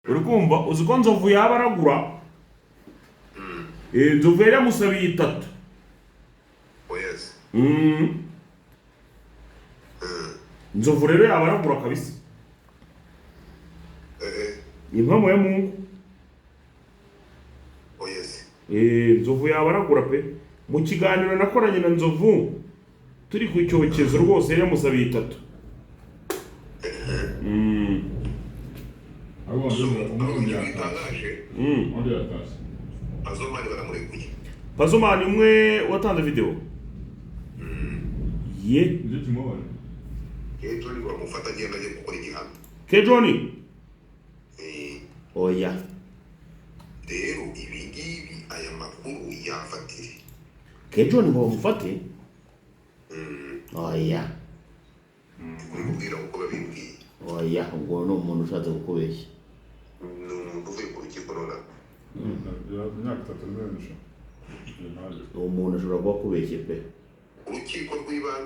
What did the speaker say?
Uri kumva, uzi ko Nzovu yaba aragura? Nzovu yari yamusabiye itatu. Yes. Nzovu rero yaba aragura kabisa. Impamo ya Mungu. Oh yes. Nzovu yaba aragura pe. Mu kiganiro nakoranye na Nzovu turi ku cyokezo, rwose yari yamusabiye itatu. Ahubwo So undi ikintu yatashye. gitangaje, Undi yatashye. Pazomani baramurekuye. Pazomani umwe watanze video ye. Nicyo kimubabaje. Ejo ni bamufata agenda agiye gukora igihano. Ke John? Oya. Rero ibi ngibi, aya makuru yafatire. Ke John ngo bamufate? Oya. Kubibwira uko babimbwiye. Oya, ubwo ni umuntu ushatse kukubeshya. Ni umuntu uvuye ku rukiko nonaha. Imyaka 3 n'imisha. Uwo muntu ashobora kuba akubeshye pe. Urukiko rw'ibanze.